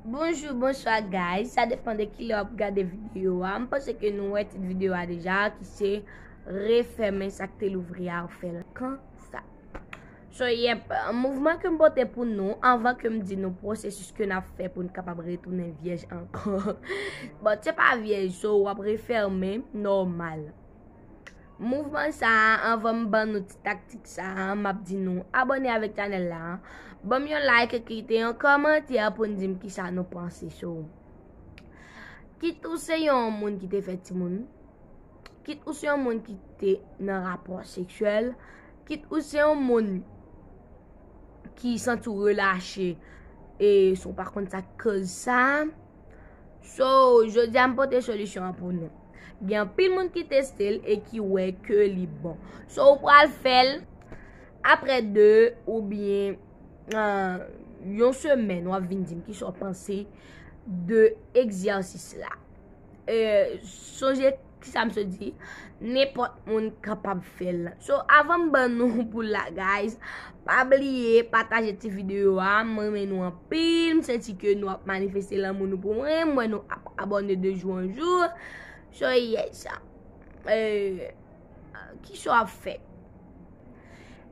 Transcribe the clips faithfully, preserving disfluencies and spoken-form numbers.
Bonjou, bonswa guys, sa depann de kilè w ap gade videyo a. M panse ke nou wè tit videyo a deja, ki se refèmen sa k te louvri a, ou fè l konsa. So, yep, mouvman ke m pote pou nou, anvan ke m di nou pwosesis ke n ap fè pou n kapab retounen vyèj ankò. Bon, se pa vyèj, so w ap refèmen nòmal. Mouvman sa a, anvan m ban nou ti taktik sa a, m ap di nou abòne avèk chanèl la. Ban m yon like, kite yon kòmantè pou n di m kisa nou panse. So, kit ou se yon moun ki te fè timoun, kit ou se yon moun ki te nan rapò seksyèl, kit ou se yon moun ki santi w relache, e si w pa konn sa k koz sa. So, jodi a m pote solisyon an pou nou. Gen anpil moun ki teste l e ki wè ke li bon. So, ou pral fè l apre de oubyen, ah, yon semèn, w ap vin di m kisa w panse de egzèsis la. Eh, sonje kisa m sot di, nenpòt moun kapab fè l. So, avan m ban nou pou l la, guys, pa bliye pataje ti videyo a. Mwen renmen nou anpil. M santi ke nou ap manifeste lanmou nou pou mwen. M wè nou ap abòne de jou an jou. So, yes. Eh, kisa w ap fè?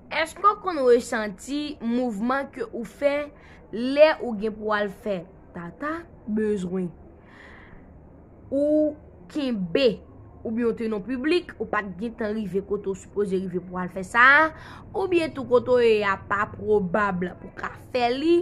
Èske w konn resanti mouvman ke ou fè lè ou gen pou w al fè tata bezwen? Ou kenbe, oubyen ou te nan piblik, ou pa t gentan rive kote w sipoze rive pou w al fè sa a, oubyen tou kote w ye a pa pwobab pou w ka fè li?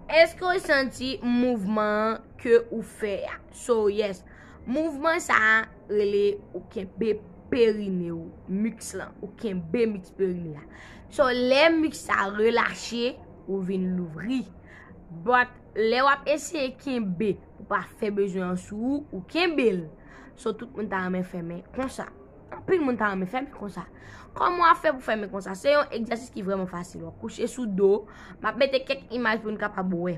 Èske w santi mouvman ke ou fè a? So, yes, mouvman sa a rele ou kenbe perine w, miks lan, ou kenbe miks perine a. So, lè miks sa relache, ou vin louvri. But, lè w ap eseye kenbe pou pa fè bezwen an sou ou, ou kenbe l. So, tout moun ta renmen fèmen konsa. Anpil moun ta renmen fèmen konsa. Kòman w ap fè pou fèmen konsa? Se yon egzèsis ki vrèman fasil. W ap kouche sou do. M ap mete kèk imaj pou n kapab wè.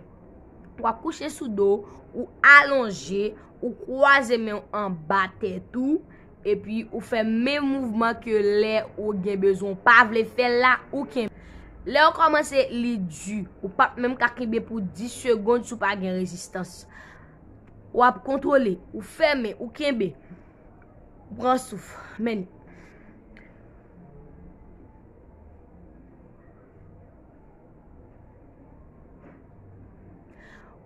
W ap kouche sou do, ou alonje, ou kwaze men w anba tèt ou, epi ou fè menm mouvman ke lè ou gen bezwen, ou pa vle fè l la, ou kenbe. Lè w kòmanse, li di, ou p ap menm ka kenbe pou dis segonn si w pa gen rezistans. W ap kontwole, ou fèmen, ou kenbe. Ou pran souf, men.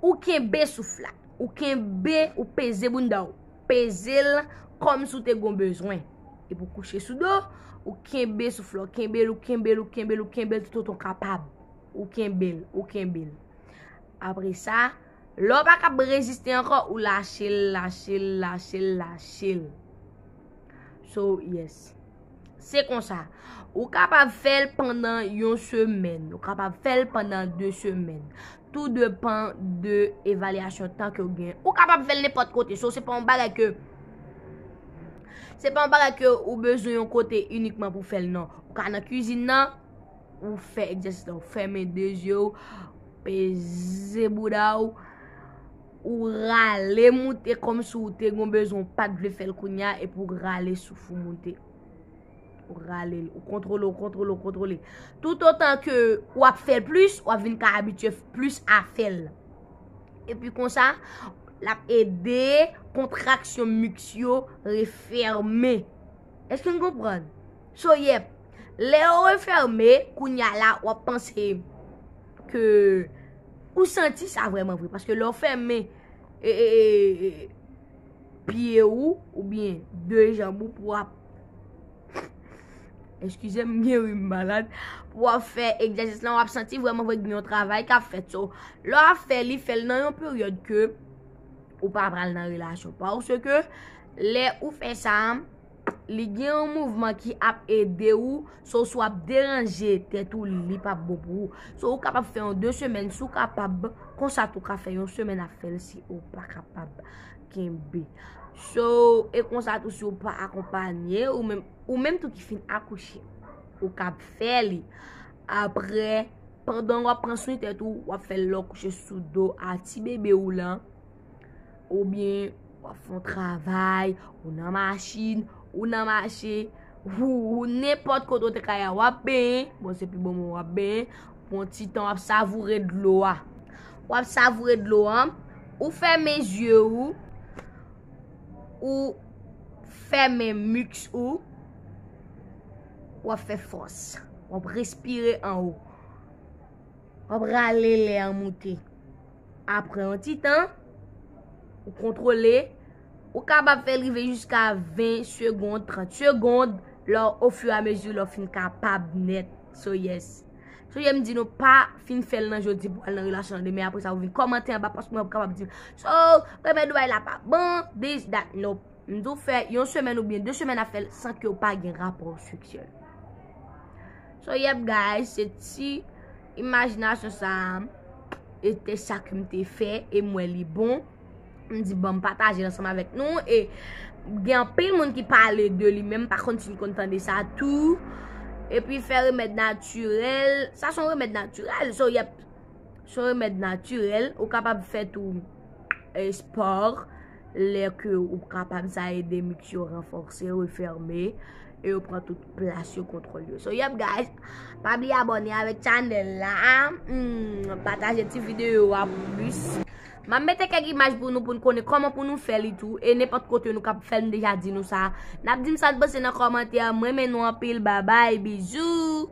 Ou kenbe souf la. Ou kenbe, ou peze bounda w. Peze l kòmsi w te gon bezwen. Epi w kouche sou do, ou kenbe souf la, ou kenbe l, ou kenbe l, ou kenbe l, ou kenbe l toutotan w kapab. Ou kenbe l, ou kenbe l. Apre sa, lè w pa kab reziste ankò, ou lache l, lache l, lache l, lache l. So, yes. Se konsa. Ou kapab fè l pandan yon semèn. Ou kapab fè l pandan de semèn. Tou depan de evalyasyon tan ke w gen. Ou kapab fè l nenpòt kote. So, se pa yon bagay ke, se pa yon bagay ke ou bezwen yon kote inikman pou fè l, non. Ou ka nan kwizin nan, ou fè egzèsis la, ou fèmen de zye w, peze bouda w, ou rale moute kòmsi w te gon bezwen, w pa t vle fè l kounye a, epi w rale souf ou moute. Ou rale l, ou kontwole, ou kontwole, ou kontwole. Toutotan ke w ap fè l plis, w ap vin ka abitye plis a fè l. Epi konsa, l ap ede kontraksyon miks yo refèmen. Èske n konprann? So, yep. Lè yo refèmen, kounye a la, w ap panse ke ou santi sa vrèman vre. Paske lè w fèmen, e, e, e, e, pye ou, oubyen de janm ou pou w ap, eskize m, gen ri m malad, pou w ap fè egzèsis lan, w ap santi vrèman vre gen yon travay k ap fèt. So, lè w ap fè li, fè l nan yon peryòd ke ou pa pral nan relasyon. Paske lè ou fè sa, li gen yon mouvman ki ap ede ou, so si w ap deranje tèt ou, li p ap bon pou ou. So ou kapab fè yon de semèn, si w kapab, konsa tou ka fè yon semèn ap fè l si ou pa kapab kenbe. So, e konsa tou si w pa akonpanye, ou menm, ou menm tou ki fin akouche, ou kab fè li. Apre, pandan w ap pran swen tèt ou, w ap fè l lè w kouche sou do a ti bebe ou lan, oubyen w ap fè yon travay, ou nan machin, ou nan mache, ou, ou nenpòt kote w te ka ye a, w ap benyen, bon, se pi bon moman w ap benyen, pran ti tan w ap savoure dlo a. W ap savoure dlo an. Ou fèmen zye ou. Ou fèmen miks ou. W ap fè fòs. W ap respire anwo. W ap rale lè an moute. Apre yon ti tan, ou kontwole. Ou kapab fè l rive jiska ven segond, trant segond, lè w, ofiramezi lè w fin kapab nèt. So yes. So yeah, m di nou pa fin fè l nan jodi pou al nan relasyon nan demen. Apre sa, ou vin kòmante anba, paske mwen kapab di, so, remèd ou bay la pa bon, this, that, nope. M di w fè yon semèn oubyen de semèn ap fè l san ke w pa gen rapò seksyèl. So yep guys, se ti imajinasyon sa a, e te sa ke m te fè, e m wè li bon. M di, bon, m pataje l ansanm avèk nou, e gen anpil moun ki pale de li, men m pa konn si n konn tande sa tou. Epi fè remèd natirèl, sa se yon remèd natirèl, so yep, se yon remèd natirèl, ou kapab fè tou, e, spò, lè ke ou kapab, sa ede miks yo ranfòse, refèmen, e yo pran tout plas yo, kontwòl yo. So yep guys, pa bliye abòne avèk chanèl la, hmm, pataje ti videyo a pou plis. M ap mete kèk imaj pou nou, pou n konnen kòman pou nou fè li tou, e nenpòt kote nou kab fè l, m deja di nou sa. N ap di m sa n panse nan kòmantè, m renmen nou anpil, babay, bizou.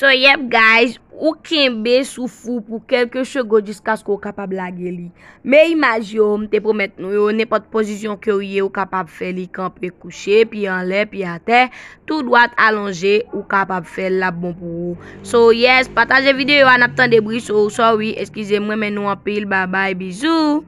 So yep guys, ou kenbe souf ou pou kèlke segond jiskaske w kapab lage li. Men imaj yo, m te pwomèt nou yo, nenpòt pozisyon ke w ye, ou kapab fè li kanpe, kouche, pye anlè, pye atè, tou dwat, alonje, ou kapab fè l, l ap bon pou ou. So yes, pataje videyo a, n ap tande bri, so sorry, eskize m, renmen nou anpil, babay, bizou.